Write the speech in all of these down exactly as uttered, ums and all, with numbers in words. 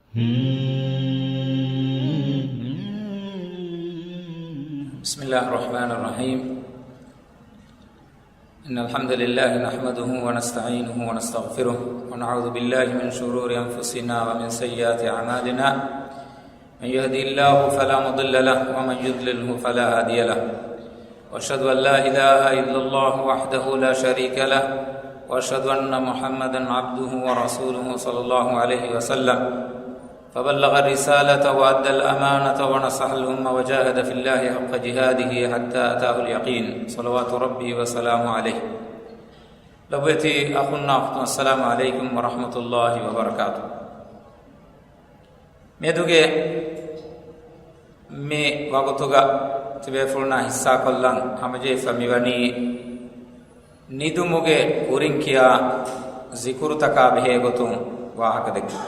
بسم الله الرحمن الرحيم. إن الحمد لله نحمده ونستعينه ونستغفره، ونعوذ بالله من شرور أنفسنا ومن سيئات أعمالنا. من يهده الله فلا مضل له، ومن يضلله فلا هادي له. وأشهد أن لا إله إلا الله وحده لا شريك له، وأشهد أن محمدا عبده ورسوله صلى الله عليه وسلم. فبلغ الرسالة وأدى الأمانة ونصح الأمة وجاهد في الله حق جهاده حتى أتاه اليقين. صلوات ربي وسلامه عليه. ލޮބުވެތި އަޚުންނާ އުޚްތުން، السلام عليكم ورحمة الله وبركاته. މިއަދުގެ މި ވަގުތުގަ ތިބޭފުޅުންނާ ހިއްސާކޮށްލަން ހަމަޖެހިފަ މިވަނީ ނިދުމުގެ ކުރިން ކިޔާ ޒިކުރުތަކާ ބެހޭ ގޮތުން ވާހަކަދެއްކި.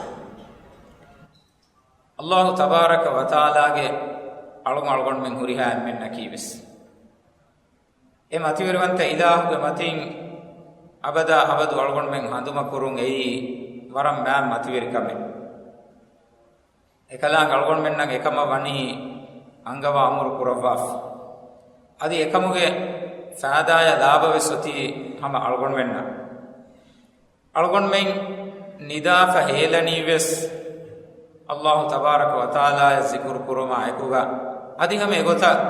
އައްލާހު ތަބާރަކަ ވަތަޢާލާގެ އަޅު އަޅުގަނޑުމެން ހުރިހާ އެންމެންނަކީ ވެސް އެ މަތިވެރިވަންތަ އިލާހުގެ މަތިން އަބަދާ އަބަދު އަޅުގަނޑުމެން ހަނދުމަކުރުން އެއީ ވަރަށް މާތް މަތިވެރިކަމެއް. އެކަލާނގެ އަޅުގަނޑުމެންނަށް އެކަމަށް ވަނީ އަންގަވާ އަމުރު ކުރައްވާފަ. އަދި އެކަމުގެ ފައިދާއާ ލާބަވެސް އޮތީ ހަމަ އަޅުގަނޑުމެންނަށް. އަޅުގަނޑުމެން ނިދާފަ ހޭލަނީވެސް އައްލާހު ތަބާރަކަ ވަތަޢާލާއަށް ޒިކުރު ކުރުމާ އެކުގަ، އަދި ހަމަ އެގޮތަށް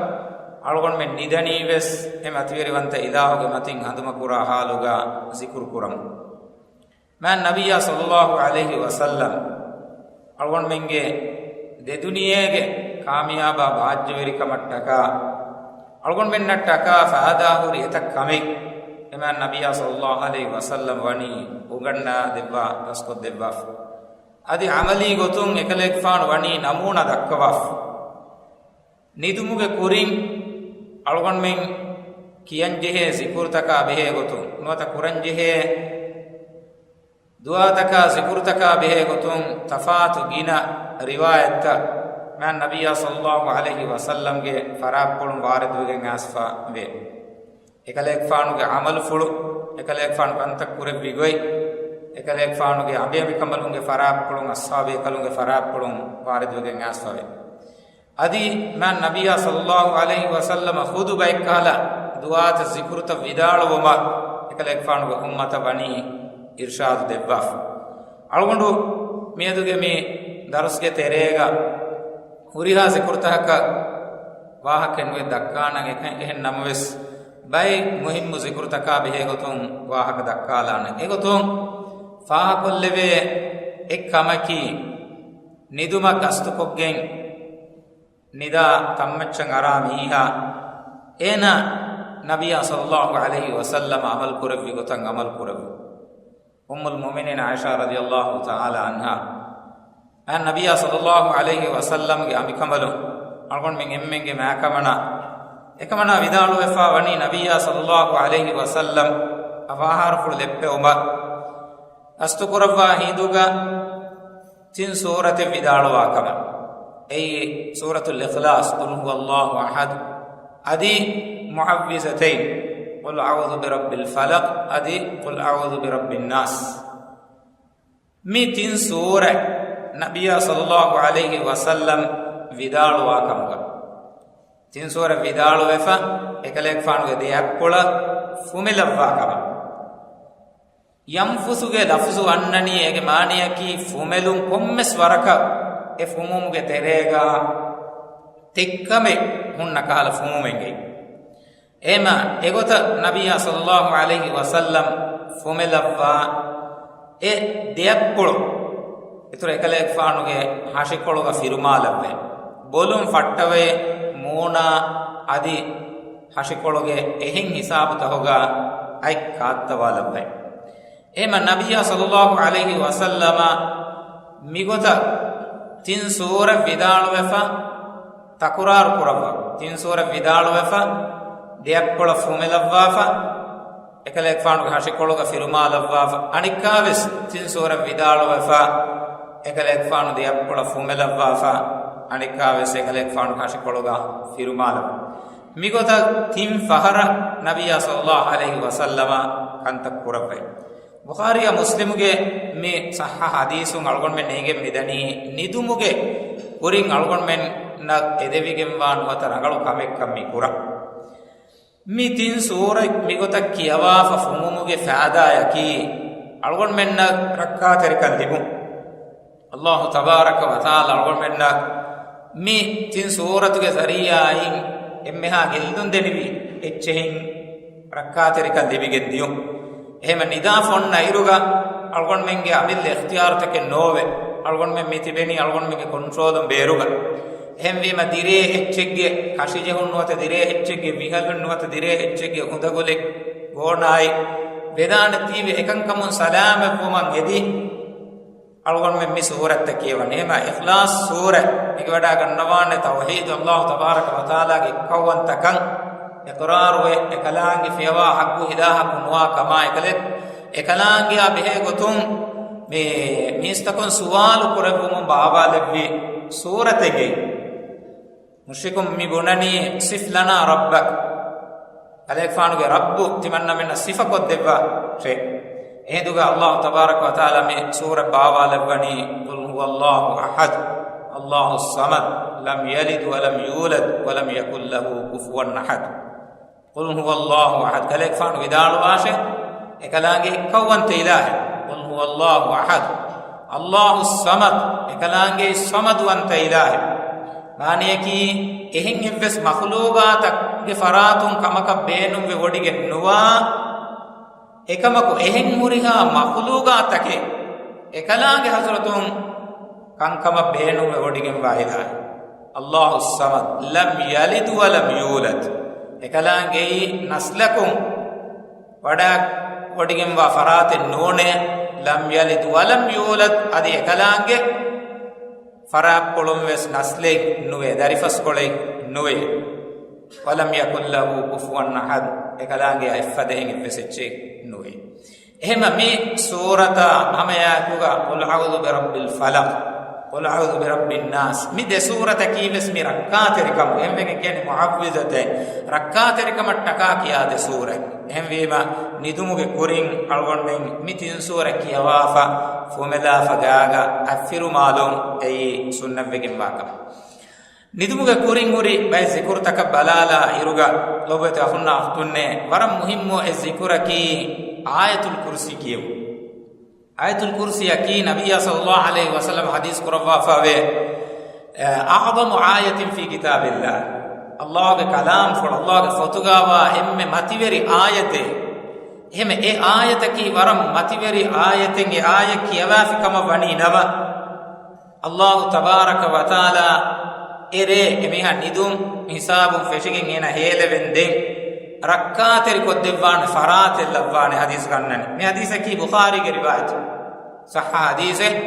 އަޅުގަނޑުމެން ނިދަނީވެސް އެ މަތިވެރިވަންތަ އިލާހުގެ މަތިން ހަނދުމަކުރާ ހާލުގަ ޒިކުރު ކުރަމުން. މާތް ނަބިއްޔާ ޞައްލައްލާހު ޢަލައިހި ވަސައްލަމް އަޅުގަނޑުމެންގެ ދެދުނިޔޭގެ ކާމިޔާބާ ބާއްޖަވެރިކަމަށްޓަކާ އަޅުގަނޑުމެންނަށްޓަކާ ފައިދާހުރި އެތައް ކަމެއް އެ މާތް ނަބިއްޔާ ޞައްލައްލާހު ޢަލައިހި ވަސައްލަމް ވަނީ އުނގަންނާ ދެއްވާ ދަސްކޮށްދެއްވާފަ. އަދި ޢަމަލީ ގޮތުން އެކަލޭގެފާނު ވަނީ ނަމޫނާ ދައްކަވާފަ. ނިދުމުގެ ކުރިން އަޅުގަނޑުމެން ކިޔަންޖެހޭ ޒިކުރުތަކާ ބެހޭ ގޮތުން ނުވަތަ ކުރަންޖެހޭ ދުޢާތަކާ ޒިކުރުތަކާ ބެހޭ ގޮތުން ތަފާތު ގިނަ ރިވާޔަތްތައް މާތް ނަބިއްޔާ ޞައްލައްލާހު ޢަލައިހި ވަސައްލަމްގެ ފަރާތްޕުޅުން ވާރިދުވެގެން އައިސްފަ ވޭ. އެކަލޭގެފާނުގެ ޢަމަލުފުޅު، އެކަލޭގެފާނު ކަންތައް ކުރެއްވި ގޮތް، އެކަލޭގެފާނުގެ އަނބިއަނބިކަނބަލުންގެ ފަރާތްޕުޅުން، އަޞްޙާބީކަލުންގެ ފަރާތްޕުޅުން ވާރިދުވެގެން އައިސްފަވޭ. އަދި މާތް ނަބިއްޔާ ޞައްލައްލާހު ޢަލައިހި ވަސައްލަމަ ޚުޠުބައެއްކަހަލަ ދުޢާތައް ޒިކުރުތައް ވިދާޅުވުމަށް އެކަލޭގެފާނުގެ އުއްމަތަށް ވަނީ އިރްޝާދު ދެއްވާފަ. އަޅުގަނޑު މިއަދުގެ މި ދަރުސްގެ ތެރޭގަ ހުރިހާ ޒިކުރުތަކަކަށް ވާހަކައެއް ނުވެ ދައްކާނަން، އެކަ-، އެހެން ނަމަވެސް، ބައެއް މުހިއްމު ޒިކުރުތަކާ ބެހޭ ގޮތުން ވާހަކަ ދައްކާލާނަން. އެގޮތުން ފާހަކޮށްލެވޭ އެއްކަމަކީ، ނިދުމަށް ގަސްތުކޮށްގެން ނިދާ ތަންމައްޗަށް އަރާ މީހާ، އޭނާ ނަބިއްޔާ ޞައްލައްލާހު ޢަލައިހި ވަސައްލަމަ ޢަމަލު ކުރެއްވި ގޮތަށް ޢަމަލު ކުރެއްވުން. އުއްމުލް މުއުމިނީން ޢާއިޝާ ރަޟިޔައްލާހު ތަޢާލާ ޢަންހާ، މާތް ނަބިއްޔާ ޞައްލައްލާހު ޢަލައިހި ވަސައްލަމްގެ އަނބިކަނބަލުން އަޅުގަނޑުމެން އެންމެންގެ މާކަމަނާ، އެކަމަނާ ވިދާޅުވެފާ ވަނީ ނަބިއްޔާ ޞައްލައްލާހު ޢަލައިހި ވަސައްލަމް އަށް ފާހާރުފުޅު ލެއްޕެވުމަށް ގަސްތުކުރައްވާ ހިނދުގަ ތިން ސޫރަތެއް ވިދާޅުވާ ކަމަށް. އެއީ ސޫރަތުލް އިޚްލާޞް، قل هو الله أحد، އަދި މުޢައްވިޛަތައިން، قل أعوذ برب الفلق އަދި قل أعوذ برب الناس. މި ތިން ސޫރަތް ނަބިއްޔާ ޞައްލައްލާހު ޢަލައިހި ވަސައްލަމް ވިދާޅުވާ ކަމުގަ، ތިން ސޫރަތް ވިދާޅުވެފަ، އެކަލޭގެފާނުގެ ދެ އަތްޕުޅަށް ފުމެލައްވާ ކަމަށް. ޔަންފުސުގެ ލަފުޒު އަންނަނީ އޭގެ މާނަޔަކީ ފުމެލުން ކޮންމެސް ވަރަކަށް އެ ފުމުމުގެ ތެރޭގަ ތެއްކަމެއް ހުންނަ ކަހަލަ ފުމުމެއްގައި. އެހެމަ އެގޮތަށް ނަބިއްޔާ ޞައްލައްލާހު ޢަލައިހި ވަސައްލަމް ފުމެލައްވާ އެ ދެއަތްޕުޅު އިތުރަށް އެކަލޭގެފާނުގެ ހަށިކޮޅުގަ ފިރުމާލައްވައި، ބޮލުން ފައްޓަވައި، މޫނާ އަދި ހަށިކޮޅުގެ އެހެން ހިސާބުތަކުގަ އަތް ކާއްތަވާލައްވައި. އެހެމަ ނަބިއްޔާ ޞައްލައްލާހު ޢަލައިހި ވަސައްލަމަ މިގޮތަށް ތިން ސޫރަތް ވިދާޅުވެފަ، ތަކުރާރު ކުރައްވާ، ތިން ސޫރަތް ވިދާޅުވެފަ، ދެއަތްޕުޅަށް ފުމެލައްވާފަ، އެކަލޭގެފާނުގެ ހަށިކޮޅުގަ ފިރުމާލައްވާފަ، އަނެއްކާވެސް ތިން ސޫރަތް ވިދާޅުވެފަ، އެކަލޭގެފާނު ދެއަތްޕުޅަށް ފުމެލައްވާފަ، އަނެއްކާވެސް އެކަލޭގެފާނުގެ ހަށިކޮޅުގަ ފިރުމާލައްވާ. މިގޮތަށް ތިން ފަހަރަށް ނަބިއްޔާ ޞައްލައްލާހު ޢަލައިހި ވަސައްލަމަ ކަންތައް ކުރައްވައި. ބުޚާރީއާ މުސްލިމުގެ މި ޞައްޙަ ޙަދީޘުން އަޅުގަނޑުމެން ނޭނގެން މިދަނީ، ނިދުމުގެ ކުރިން އަޅުގަނޑުމެންނަށް އެދެވިގެންވާ ނުވަތަ ރަނގަޅު ކަމެއްކަން މި ކުރަން. މި ތިން ސޫރަތް މިގޮތަށް ކިޔަވާފަ ފުމުމުގެ ފާއިދާއަކީ، އަޅުގަނޑުމެންނަށް ރައްކާތެރިކަން ލިބުން. އައްލާހު ތަބާރަކަ ވަތަޢާލާ އަޅުގަނޑުމެންނަށް މި ތިން ސޫރަތުގެ ޒަރީޢާއިން އެންމެހާ ގެއްލުން ދެނިވި އެއްޗެހިން ރައްކާތެރިކަން ލިބިގެން ދިޔުން. އެހެން ނިދާފަ އޮންނަ އިރުގަ އަޅުގަނޑުމެންގެ އަމިއްލަ އިޚްތިޔާރުތަކެއް ނޯވެ. އަޅުގަނޑުމެން މި ތިބެނީ އަޅުގަނޑުމެންގެ ކޮންޓްރޯލުން ބޭރުގަ. އެހެންވީމަ ދިރޭ އެއްޗެއްގެ ކަށިޖެހުން ނުވަތަ ދިރޭ އެއްޗެއްގެ ވިހަލުން ނުވަތަ ދިރޭ އެއްޗެއްގެ އުނދަގުލެއް ގޯނާއި ވެދާނެތީވެ އެކަންކަމުން ސަލާމަތްވުމަށް އެދި، އަޅުގަނޑުމެން މި ސޫރަތްތައް ކިޔަވަން. އެހެމަ އިޚްލާޞް ސޫރަތް މިގެވަޑާ ގަންނަވާނެ ތައުޙީދު، އައްލާހު ތަބާރަކަ ވަތަޢާލާގެ އެއްކައުވަންތަކަން އިޤްރާރުވެ، އެކަލާނގެ ފިޔަވާ ޙައްޤު ހިލާ ޙައްޤު ނުވާ ކަމާ އެކަލެ، އެކަލާނގެއާ ބެހޭ ގޮތުން މި މީސްތަކުން ސުވާލު ކުރެއްވުމުން ބާވާލެއްވި ސޫރަތެއްގެ. މުޝްރިކުން މި ބުނަނީ، "ޞިފް ލަނާ ރައްބަކަ." ކަލޭގެފާނުގެ ރައްބު ތިމަންނަމެންނަށް ސިފަކޮށްދެއްވާށޭ. އެހިނދުގަ އައްލާހު ތަބާރަކަ ވަތަޢާލާ މި ސޫރަތް ބާވާލައްވަނީ، "قل هو الله أحد، الله الصمد، لم يلد ولم يولد، ولم يكن له كفوا أحد." "قل هو الله أحد." ކަލޭގެފާނު ވިދާޅުވާށޭ، އެކަލާނގެ އެއްކައުވަންތަ އިލާހެއް. "قل هو الله أحد، الله الصمد." އެކަލާނގެ ޞަމަދުވަންތަ އިލާހެއް. މާނަޔަކީ، އެހެން އެއްވެސް މަޚުލޫގާތެއްގެ ފަރާތުން ކަމަކަށް ބޭނުންވެ ވޮޑިގެން ނުވާ، އެކަމަކު އެހެން ހުރިހާ މަޚުލޫގާތަކެއް އެކަލާނގެ ޙަޟްރަތުން ކަންކަމަށް ބޭނުންވެ ވޮޑިގެންވާ އިލާހެއް. الله الصمد، لم يلد ولم يولد. އެކަލާނގެއީ ނަސްލަކުން ވަޑާ ވޮޑިގެންވާ ފަރާތެއް ނޫނޭ. لم يلد ولم يولد، އަދި އެކަލާނގެ ފަރާތްޕުޅުން ވެސް ނަސްލެއް ނުވޭ، ދަރިފަސްކޮޅެއް ނުވޭ. ولم يكن له كفوا أحد، އެކަލާނގެއާ އެއްފަދައިން އެއްވެސް އެއްޗެއް ނުވޭ. އެހެމަ މި ސޫރަތާ ހަމައެއާއެކުގަ، "قل أعوذ برب الفلق، قل أعوذ برب الناس" މި ދެ ސޫރަތަކީ ވެސް މި ރައްކާތެރިކަމު، އެހެންވެގެން ކިޔަނީ މުޢައްވިޛަތައިން، ރައްކާތެރިކަމަށްޓަކާ ކިޔާ ދެ ސޫރަތް. އެހެންވީމަ، ނިދުމުގެ ކުރިން އަޅުގަނޑުމެން މި ތިން ސޫރަ ކިޔަވާފަ، ފުމެލާފަ ގާގަ އަތްފިރުމާލުން އެއީ ސުންނަތްވެގެންވާ ކަމެއް. ނިދުމުގެ ކުރިން ހުރި ބައެއް ޒިކުރުތަކަށް ބަލާލާ އިރުގަ، ލޮބުވެތި އަޚުންނާ އުޚްތުންނޭ، ވަރަށް މުހިއްމު އެއް ޒިކުރަކީ އާޔަތުލް ކުރްސީ ކިޔެވުން. އާޔަތުލް ކުރްސީއަކީ ނަބިއްޔާ ޞައްލައްލާހު ޢަލައިހި ވަސައްލަމަ ޙަދީޘް ކުރައްވާފަވޭ، "أعظم آية في كتاب الله." އައްލާހުގެ ކަލާމްފުޅު، އައްލާހުގެ ފޮތުގަވާ އެންމެ މަތިވެރި އާޔަތެއް. އެހެމެ އެ އާޔަތަކީ ވަރަށް މަތިވެރި އާޔަތެއް. އެ އާޔަތް ކިޔަވާފި ކަމަށް ވަނީ ނަމަ، އައްލާހު ތަބާރަކަ ވަތަޢާލާ އެރޭ އެމީހާ ނިދުން ހިސާބުން ފެށިގެން އޭނަ ހޭލެވެން ދެން ރައްކާތެރި ކޮށްދެއްވާނެ ފަރާތެއް ލައްވާނެ ޙަދީޘް ގަންނަނީ. މި ޙަދީޘަކީ ބުޚާރީގެ ރިވާޔަތު. ޞައްޙަ ޙަދީޘެއް.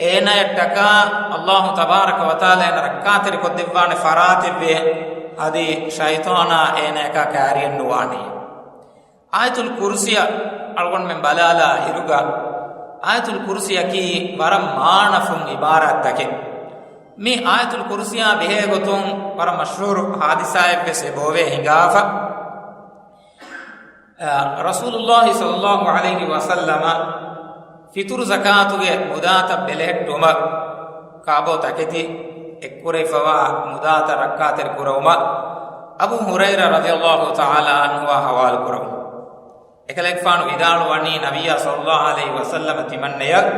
އޭނަޔަށްޓަކާ އައްލާހު ތަބާރަކަ ވަތަޢާލާ އޭނަ ރައްކާތެރި ކޮށްދެއްވާނެ ފަރާތެއްވޭ. އަދި ޝައިޠާނާ އޭނަޔަކާ ކާރިއެއް ނުވާނެ. އާޔަތުލް ކުރްސީއަށް އަޅުގަނޑުމެން ބަލާލާ އިރުގަ، އާޔަތުލް ކުރްސީއަކީ ވަރަށް މާނަފުން ޢިބާރާތްތަކެއް. މި އާޔަތުލް ކުރްސީއާ ބެހޭ ގޮތުން ވަރަށް މަޝްހޫރު ޙާދިސާއެއްވެސް އެބައޮވޭ ހިނގާފަ. އަ، ރަސޫލުﷲ ޞައްލައްލާހު ޢަލައިހި ވަސައްލަމަ ފިޠުރު ޒަކާތުގެ މުދާތައް ބެލެހެއްޓުމަށް ކާބޯ ތަކެތި އެއްކުރެވިފަވާ މުދާތައް ރައްކާތެރި ކުރެވުމަށް އަބޫ ހުރައިރާ ރަޟިޔަﷲ ތަޢާލާ ޢަންހުއާ ޙަވާލު ކުރެވުނު. އެކަލޭގެފާނު ވިދާޅުވަނީ، ނަބިއްޔާ ޞައްލައްލާހު ޢަލައިހި ވަސައްލަމަ ތިމަންނަޔަށް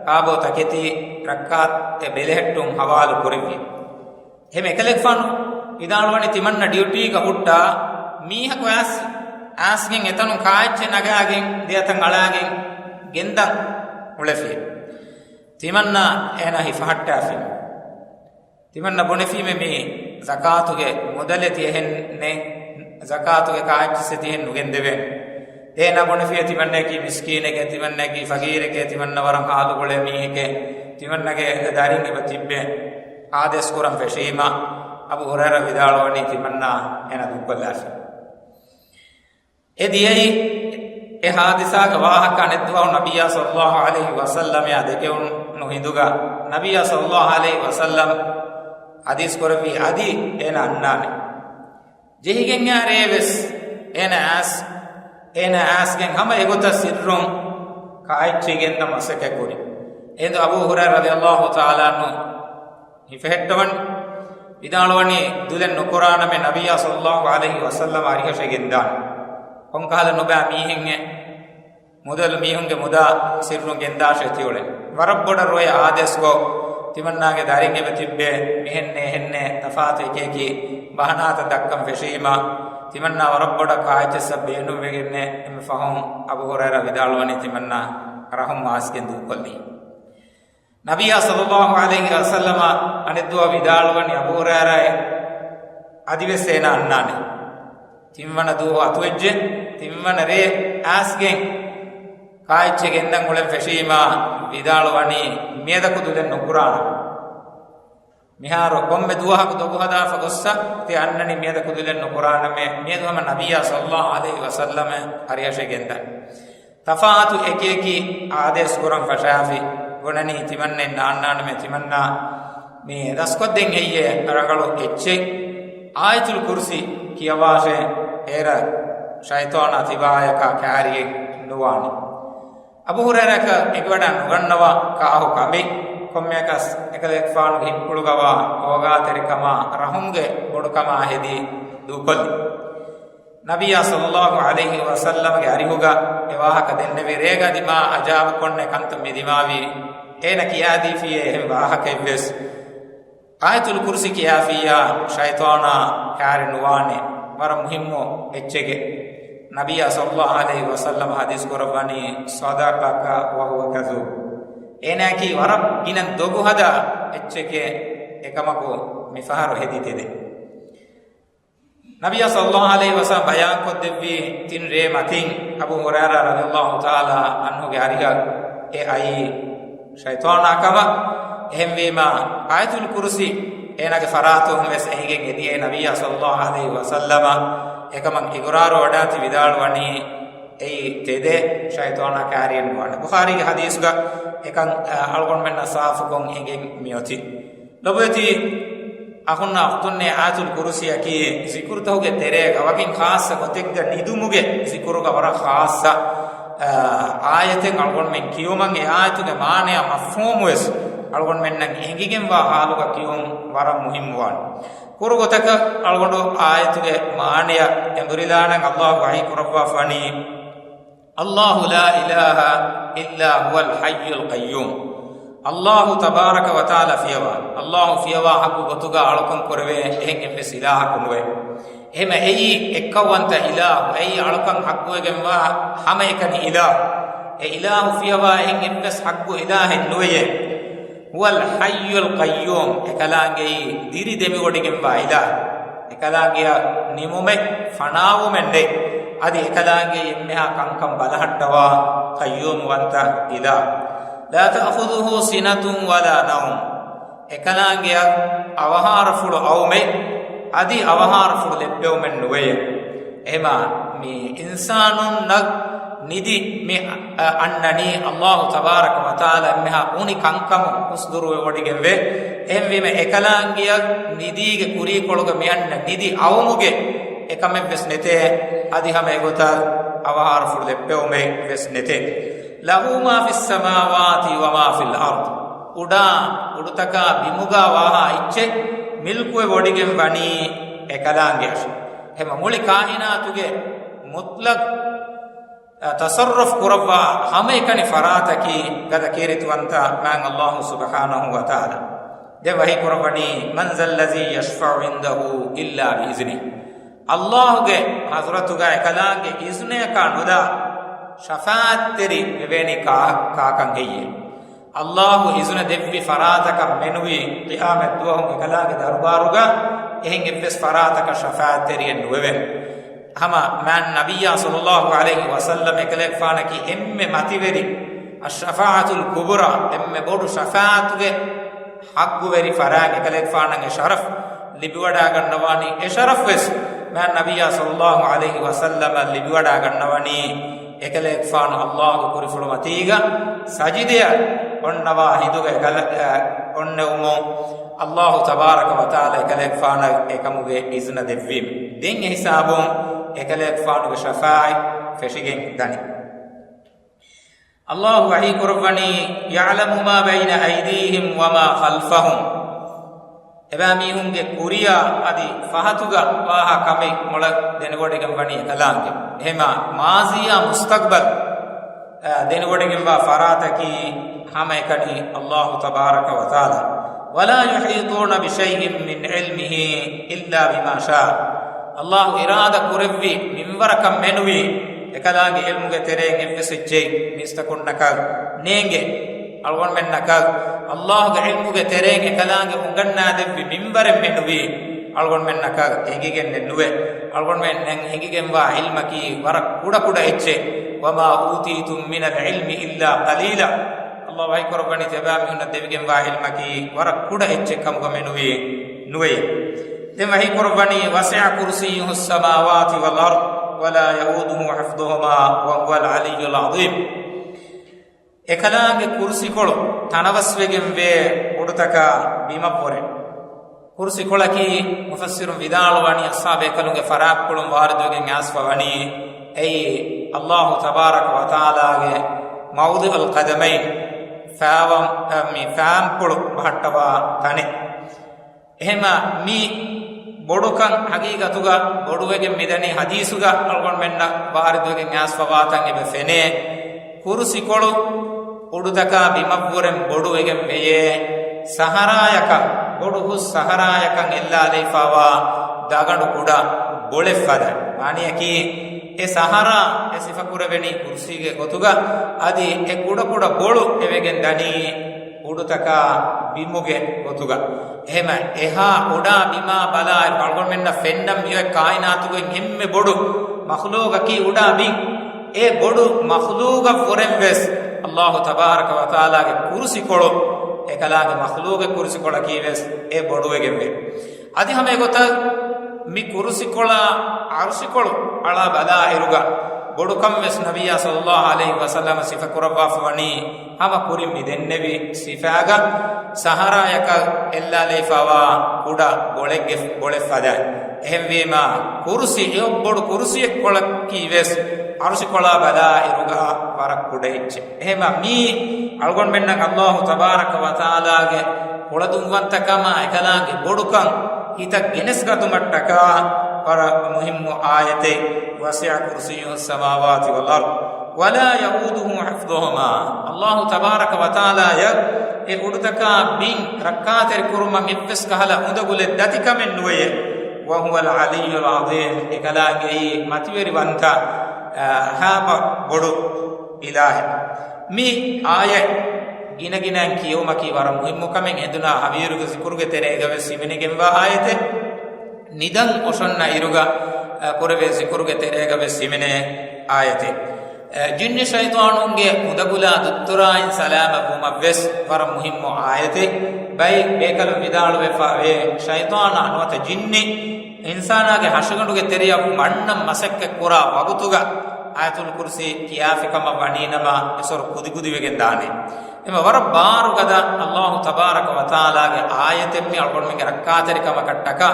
ކާބޯ ތަކެތި ރައްކާތެއް ބެލެހެއްޓުން ޙަވާލު ކުރެއްވި. އެހެން އެކަލޭގެފާނު ވިދާޅުވަނީ، ތިމަންނަ ޑިއުޓީގަ ހުއްޓާ މީހަކު އައިސް، އައިސްގެން އެތަނުން ކާއެއްޗެއް ނަގާގެން ދެއަތަން އަޅާގެން ގެންދަން އުޅެފި. ތިމަންނަ އޭނާ ހިފަހައްޓާފި. ތިމަންނަ ބުނެފީމެ މީ ޒަކާތުގެ މުދަލެއް ތިޔަހެންނެއް، ޒަކާތުގެ ކާއެއްޗިއްސެއް ތިހެން ނުގެންދެވޭނެ. އޭނާ ބުނެފިޔޭ ތިމަންނައަކީ މިސްކީނެކޭ، ތިމަންނައަކީ ފަގީރެކޭ، ތިމަންނަ ވަރަށް ހާލުގުޅޭ މީހެކޭ، ތިމަންނަގެ ދަރިން އެބަ ތިއްބޭ. ހާދިސް ކުރަން ފެށީމަ، އަބޫ ހުރައިރާ ވިދާޅުވަނީ ތިމަންނަ އޭނާ ދުއްކޮށްލާފި. އެ ދިޔައީ އެ ހާދިސާގެ ވާހަކަ އަނެއްދުވަހު ނަބިއްޔާ ޞައްލައްލާހު ޢަލައިހި ވަސައްލަމައާ ދެކެވުނު ހިނދުގަ، ނަބިއްޔާ ޞައްލައްލާހު ޢަލައިހި ވަސައްލަމް ޙަދީޘް ކުރެއްވީ އަދި އޭނާ އަންނާނެ. ޖެހިގެން އައި ރޭވެސް އޭނަ އައިސް، އޭނަ އައިސްގެން ހަމަ އެގޮތަށް ސިއްރުން ކާއެއްޗެއް ގެންދަން މަސައްކަތް ކުރި. އެހިނދު އަބޫ ހުރައިރާ ރަޟިޔަﷲ ތަޢާލާ ޢަންހު ހިފެހެއްޓަވަން ވިދާޅުވަނީ، ދުލެއް ނުކުރާނަމޭ ނަބިއްޔާ ޞައްލަﷲ ޢަލައިހި ވަސައްލަމަ އަރިހަށޭ ގެންދާނެ. ކޮންކަހަލަ ނުބައި މީހެއްހެން މުދަލު މީހުންގެ މުދާ ސިއްރުން ގެންދާށޭ ތިއުޅެން. ވަރަށް ބޮޑަށް ރޮއެ އާދޭސްކޮށް، ތިމަންނާގެ ދަރިން އެބަ ތިއްބޭ، މިހެންނޭ ހެންނޭ ތަފާތު އެކިއެކި ބަހަނާތައް ދައްކަން ފެށީމާ، ތިމަންނާ ވަރަށް ބޮޑަށް ކާއެއްޗެއްސަށް ބޭނުންވެގެންނޭ. އެންމެ ފަހުން އަބޫ ހުރައިރާ ވިދާޅުވަނީ ތިމަންނާ ރަހުމް އާސްގެން ދޫކޮށްލީ. ނަބިއްޔާ ޞައްލަﷲ ޢަލައިހި ވަސައްލަމަ އަނެއްދުވަހު ވިދާޅުވަނީ އަބޫ ހުރައިރާއޭ، އަދިވެސް އޭނާ އަންނާނެ. ތިންވަނަ ދުވަހު އަތުވެއްޖެ، ތިންވަނަ ރޭ އާސްގެން ކާއެއްޗެއް ގެންދަން އުޅެން ފެށީމާ، ވިދާޅުވަނީ މިއަދަކު ދުލެއް ނުކުރާނަމޭ. މިހާރު ކޮންމެ ދުވަހަކު ދޮގު ހަދާފަ ގޮއްސަ ތި އަންނަނީ މިއަދަކު ދުލެއް ނުކުރާނަމޭ. މިއަދު ހަމަ ނަބިއްޔާ ޞައްލަﷲ ޢަލައިހި ވަސައްލަމަ އަރިހަށޭ ގެންދަން. ތަފާތު އެކިއެކި އާދޭސް ކުރަން ފަށާފި. ބުނަނީ ތިމަންނައެއް ނާންނާނަމޭ، ތިމަންނާ މި ދަސްކޮށްދޭން ހެއްޔޭ ރަނގަޅު އެއްޗެއް؟ އާޔަތުލް ކުރުސީ ކިޔަވާށޭ، އޭރަށް ޝައިޠާނާ ތިބާޔަކާ ކާރިއެއް ނުވާނެ. އަބޫ ހުރައިރާއަކަށް އެނގިވަޑާ ނުގަންނަވާ ކާހު ކަމެއް، ކޮންމެއަކަސް އެކަލޭގެފާނުގެ ހިތްޕުޅުގަވާ ރޯގާތެރިކަމާ ރަހުމުގެ ބޮޑުކަމާ ހެދި ދޫކޮށްލި. ނަބިއްޔާ ޞައްލަﷲ ޢަލައިހި ވަސައްލަމަގެ އަރިހުގަ އެ ވާހަކަ ދެންނެވި ރޭގަ ދިމާ އަޖާބުކޮށްނެ ކަންތައް މި ދިމާވީ. އޭނަ ކިޔާދީފިޔޭ އެހެން ވާހަކައެއްވެސް. އާޔަތުލް ކުރުސި ކިޔާފިއްޔާ ޝައިޠާނާ ކާރި ނުވާނެ. ވަރަށް މުހިއްމު އެއްޗެކޭ. ނަބިއްޔާ ޞައްލަﷲ ޢަލައިހި ވަސައްލަމަ ޙަދީޘް ކުރައްވަނީ، "صدقك وهو كذوب." އޭނާއަކީ ވަރަށް ގިނަ ދޮގު ހަދާ އެއްޗެކޭ، އެކަމަކު މިފަހަރު ހެދި ތެދެއް. ނަބިއްޔާ ޞައްލަﷲ ޢަލައިހި ވަސައްލަމަ ބަޔާންކޮށްދެއްވީ ތިން ރޭ މަތިން އަބޫ ހުރައިރާ ރަޟިޔަﷲ ތަޢާލާ ޢަންހުގެ އަރިހަށް އެ އައީ ޝައިޠާނާ ކަމަށް. އެހެންވީމާ، އާޔަތުލް ކުރުސީ އޭނާގެ ފަރާތުން ވެސް އެނގިގެން އެދިޔައީ ނަބިއްޔާ ޞައްލަﷲ ޢަލައިހި ވަސައްލަމަ. އެކަމަށް އިގުރާރު ވަޑާތި ވިދާޅުވަނީ އެއީ ތެދެއް، ޝައިޠާނާ ކާރިއެއް ނުވާނެ. ބުޚާރީގެ ޙަދީޘްގަ އެކަން، އަ، އަޅުގަނޑުމެންނަށް ސާފުކޮށް އެނގެން މިއޮތީ. ލޮބުވެތި އަޚުންނާ އުޚްތުންނޭ، އާޔަތުލް ކުރުސީއަކީ ޒިކުރުތަކުގެ ތެރޭގަ ވަކިން ޚާއްޞަ ގޮތެއްގަ ނިދުމުގެ ޒިކުރުގަ ވަރަށް ޚާއްޞަ، އާ، އާޔަތެއް. އަޅުގަނޑުމެން ކިޔުމަށް އެ އާޔަތުގެ މާނަޔާ މަފްހޫމުވެސް އަޅުގަނޑުމެންނަށް އެނގިގެންވާ ޙާލުގަ ކިޔުން ވަރަށް މުހިއްމުވާނެ. ކުރު ގޮތަކަށް އަޅުގަނޑު އާޔަތުގެ މާނަޔަށް އެނބުރިލާނަން. ﷲ ވަޙީ ކުރައްވާފަނީ، "الله لا إله إلا هو الحي القيوم." ﷲ ތަބާރަކަ ވަތަޢާލާ ފިޔަވާ. ﷲ ފިޔަވާ ޙައްޤު ގޮތުގަ އަޅުކަން ކުރެވޭ އެހެން އެއްވެސް އިލާހަކު ނުވޭ. އެހެމަ އެއީ އެއްކައުވަންތަ އިލާހު، އެއީ އަޅުކަން ޙައްޤުވެގެންވާ ހަމައެކަނި އިލާހު. އެ އިލާހު ފިޔަވާ އެހެން އެއްވެސް ޙައްޤު އިލާހެއް ނުވެޔޭ. "هو الحي القيوم." އެކަލާނގެއީ ދިރި ދެމިވޮޑިގެންވާ އިލާހު. އެކަލާނގެއަށް ނިމުމެއް ފަނާވުމެއް ނެތް. އަދި އެކަލާނގެ އެންމެހާ ކަންކަން ބަލަހައްޓަވާ ޤައްޔޫމުވަންތަ އިލާހު. "لا تأخذه سنة ولا نوم." އެކަލާނގެއަށް އަވަހާރަފުޅު އައުމެއް އަދި އަވަހާރަފުޅު ލެއްބެވުމެއް ނުވެޔޭ. އެހެމާ މި އިންސާނުންނަށް ނިދި މި، އަ، އަންނަނީ ﷲ ތަބާރަކަ ވަތަޢާލާ އެންމެހާ އުނި ކަންކަމުން ހުސްދުރުވެވޮޑިގެންވޭ. އެހެންވީމަ އެކަލާނގެއަށް ނިދީގެ ކުރީކޮޅުގަ މި އަންނަ ނިދި އައުމުގެ އެކަމެއްވެސް ނެތޭ. އަދި ހަމަ އެގޮތަށް އަވަހާރަފުޅު ލެއްބެވުމެއްވެސް ނެތޭ. "له ما في السماوات وما في الأرض." އުޑާ އުޑުތަކާ ބިމުގާ ވާހާ އެއްޗެއް މިލްކުވެވޮޑިގެން ވަނީ އެކަލާނގެއަށް. އެހެމަ މުޅި ކާއިނާތުގެ މުޠްލަޤް ތަޞައްރަފް ކުރައްވާ ހަމައެކަނި ފަރާތަކީ ގަދަ ކީރިތިވަންތަ މާތް ﷲ ސުބްޙާނަހޫ ވަތަޢާލާ. ދެން ވަޙީ ކުރައްވަނީ، "من ذا الذي يشفع عنده إلا بإذنه." ﷲ ގެ ޙަޟްރަތުގަ އެކަލާނގެ އިޒުނަޔަކާ ނުލާ ޝަފާޢަތްތެރި ވެވޭނީ ކާ-، ކާކަން ހެއްޔޭ؟ ﷲ އިޒުނަ ދެއްވި ފަރާތަކަށް މެނުވީ ޤިޔާމަތް ދުވަހު އެކަލާނގެ ދަރުބާރުގަ އެހެން އެއްވެސް ފަރާތަކަށް ޝަފާޢަތްތެރިއެއް ނުވެވެން. ހަމަ މާތް ނަބިއްޔާ ޞައްލަﷲ ޢަލައިހި ވަސައްލަމް އެކަލޭގެފާނަކީ އެންމެ މަތިވެރި، އައްޝަފާޢަތުލް ކުބުރާ، އެންމެ ބޮޑު ޝަފާޢަތުގެ ޙައްޤުވެރި ފަރާތް އެކަލޭގެފާނަށް އެ ޝަރަފް ލިބިވަޑާގަންނަވާނީ. އެ ޝަރަފްވެސް މާތް ނަބިއްޔާ ޞައްލަﷲ ޢަލައިހި ވަސައްލަމަށް ލިބިވަޑާގަންނަވަނީ. އެކަލޭގެފާނު ﷲ ގެ ކުރިފުޅުމަތީގަ ސަޖިދަޔަށް އޮންނަވާ ހިނދުގަ އެކަލަ-، އަ، އޮންނެވުމުން ﷲ ތަބާރަކަ ވަތަޢާލާ އެކަލޭގެފާނަށް އެކަމުގެ އިޒުނަ ދެއްވީމެ. ދެން އެ ހިސާބުން އެކަލޭގެފާނުގެ ޝަފާޢަތް ފެށިގެން ދަނީ. އައްލާހު ވަޙީ ކުރައްވަނީ، يَعْلَمُ مَا بَيْنَ أَيْدِيهِمْ وَمَا خَلْفَهُمْ. އެބައިމީހުންގެ ކުރިޔަށް އަދި ފަހަތުގަ ވާހަކަ ކަމެއް މޮޅަށް ދެނެވޮޑިގެން ވަނީ އެކަލާނގެ. އެހެމަ މާޒީއާ މުސްތަގްބަލް، އާ، ދެނެވޮޑިގެންވާ ފަރާތަކީ ހަމައެކަނި އައްލާހު ތަބާރަކަ ވަތަޢާލާ. وَلَا يُحِيطُونَ بِشَيْءٍ مِّنْ عِلْمِهِ إِلَّا بِمَا شَاءَ. އައްލާހު އިރާދަ ކުރެއްވި މިންވަރަކަށް މެނުވީ، އެކަލާނގެ ޢިލްމުގެ ތެރެއިން އެއްވެސް އެއްޗެއް މީސްތަކުންނަކަށް ނޭނގެ. އަޅުގަނޑުމެންނަކަށް އައްލާހުގެ ޢިލްމުގެ ތެރެއިން އެކަލާނގެ އުނގަންނާދެއްވި މިންވަރެއް މެނުވީ، އަޅުގަނޑުމެންނަކަށް އެނގިގެންނެއް ނުވޭ. އަޅުގަނޑުމެންނަށް އެނގިގެންވާ ޢިލްމަކީ ވަރަށް ކުޑަކުޑަ އެއްޗެއް. وَمَا أُوتِيتُمْ مِنَ الْعِلْمِ إِلَّا قَلِيلًا. އައްލާހު ވަޙީކުރައްވަނީ ތިޔަބައިމީހުންނަށް ދެވިގެންވާ ޢިލްމަކީ ވަރަށް ކުޑަ އެއްޗެއް ކަމުގަ މެނުވީ ނުވެޔޭ. ދެން ވަޙީކުރައްވަނީ، وَسِعَ كُرْسِيُّهُ السَّمَاوَاتِ وَالْأَرْضَ وَلَا يَئُودُهُ حِفْظُهُمَا وَهُوَ الْعَلِيُّ الْعَظِيمُ. އެކަލާނގެ ކުރުސިކޮޅު ތަނަވަސްވެގެންވޭ އުޑުތަކާ ބިމަށްވުރެ. ކުރުސިކޮޅަކީ މުފައްސިރުން ވިދާޅުވަނީ އަޞްޙާބު ބޭކަލުންގެ ފަރާތްޕުޅުން ވާރިދުވެގެން އައިސްފަ ވަނީ އެއީ އައްލާހު ތަބާރަކަ ވަތަޢާލާގެ މައުޟިޢުލް ޤަދަމައިން، ފައިވަން، މި ފައިންޕުޅު ބަހައްޓަވާ ތަނެއް. އެހެމަ މި ބޮޑުކަން ހަގީގަތުގަ ބޮޑުވެގެން މިދަނީ ޙަދީޘުގަ އަޅުގަނޑުމެންނަށް ވާރިދުވެގެން އައިސްފަވާތަން އެބަ ފެނޭ. ކުރުސިކޮޅު އުޑުތަކާ ބިމަށްވުރެން ބޮޑުވެގެން ވެޔޭ. ސަހަރާޔަކަށް، ބޮޑު ހުސް ސަހަރާޔަކަށް އެއްލާލައިފާވާ ދަގަނޑު ކުޑަ ބޮޅެއް ފަދަ. މާނަޔަކީ އެ ސަހަރާ އެ ސިފަކުރެވެނީ ކުރުސީގެ ގޮތުގަ، އަދި އެ ކުޑަކުޑަ ބޮޅު އެވެގެން ދަނީ އުޑުތަކާ ބިމުގެ ގޮތުގަ. އެހެމަ އެހާ އުޑާ ބިމާ ބަލާއިރު އަޅުގަނޑުމެންނަށް ފެންނަން މިއޮތް ކާއިނާތުގެ އެންމެ ބޮޑު މަޚްލޫގަކީ އުޑާ ބިން. އެ ބޮޑު މަޚްލޫގަށްވުރެން ވެސް އައްލާހު ތަބާރަކަ ވަތަޢާލާގެ ކުރުސިކޮޅު، އެކަލާނގެ މަޚްލޫގެ ކުރުސިކޮޅަކީ ވެސް އެ ބޮޑުވެގެންވޭ. އަދި ހަމަ އެގޮތަށް މި ކުރުސިކޮޅާ އަރުޝިކޮޅު އަޅާ ބަލާއިރުގަ ބޮޑުކަން ވެސް ނަބިއްޔާ ޞައްލައްލާހު ޢަލައިހި ވަސައްލަމަ ސިފަކުރައްވާފަ ވަނީ ހަމަ ކުރިން މި ދެންނެވި ސިފާގަ ސަހަރާޔަކަށް އެއްލާލައިފާވާ ކުޑަ ބޮޅެއްގެ ބޮޅެއް ފަދައިން. އެހެންވީމާ ކުރުސި އެއޮއް ބޮޑު ކުރުސިއެއްކޮޅަކީ ވެސް އަރުޝިކޮޅާ ބަލާއިރުގަ ވަރަށް ކުޑަ އެއްޗެއް. އެހެމަ މީ އަޅުގަނޑުމެންނަށް އައްލާހު ތަބާރަކަ ވަތަޢާލާގެ ކުޅަދުންވަންތަކަމާ އެކަލާނގެ ބޮޑުކަން ހިތަށް ގެނެސްގަތުމަށްޓަކާ ވަރަށް މުހިއްމު އާޔަތެއް. وَسِعَ كُرْسِيُّهُ السَّمَاوَاتِ وَالْأَرْضَ وَلَا يَئُودُهُ حِفْظُهُمَا. އައްލާހު ތަބާރަކަ ވަތަޢާލާޔަށް އެ އުޑުތަކާ ބިން ރައްކާތެރި ކުރުމަށް އެއްވެސް ކަހަލަ އުނދަގުލެއް ދަތިކަމެއް ނުވެޔޭ. وَهُوَ الْعَلِيُّ الْعَظِيمُ. އެކަލާނގެއީ މަތިވެރިވަންތަ، އާ، ހާމަ ބޮޑު އިލާހެއް. މި އާޔަތް ގިނަގިނައިން ކިޔެވުމަކީ ވަރަށް މުހިއްމު ކަމެއް. އެދުނާ ހަވީރުގެ ޒިކުރުގެ ތެރޭގަ ވެސް ހިމެނިގެންވާ އާޔަތެއް. ނިދަން އޮށޮންނަ އިރުގަ، އަ، ކުރެވޭ ޒިކުރުގެ ތެރޭގަ ވެސް ހިމެނޭ އާޔަތެއް. އަ، ޖިންނި ޝައިޠާނުންގެ އުނދަގުލާ ދުއްތުރާއިން ސަލާމަތްވުމަށް ވެސް ވަރަށް މުހިއްމު އާޔަތެއް. ބައެއް ބޭކަލުން ވިދާޅުވެފަ ވޭ، ޝައިޠާނާ ނުވަތަ ޖިންނި އިންސާނާގެ ހަށިގަނޑުގެ ތެރެއަށް ވަންނަން މަސައްކަތް ކުރާ ވަގުތުގަ އާޔަތުލް ކުރުސީ ކިޔާފި ކަމަށް ވަނީނަމަ، އެސޮރު ކުދިކުދިވެގެން ދާނެ. އެމަ ވަރަށް ބާރުގަދަ އައްލާހު ތަބާރަކަ ވަތަޢާލާގެ އާޔަތެއް މި އަޅުގަނޑުމެންގެ ރައްކާތެރިކަމަކަށްޓަކާ.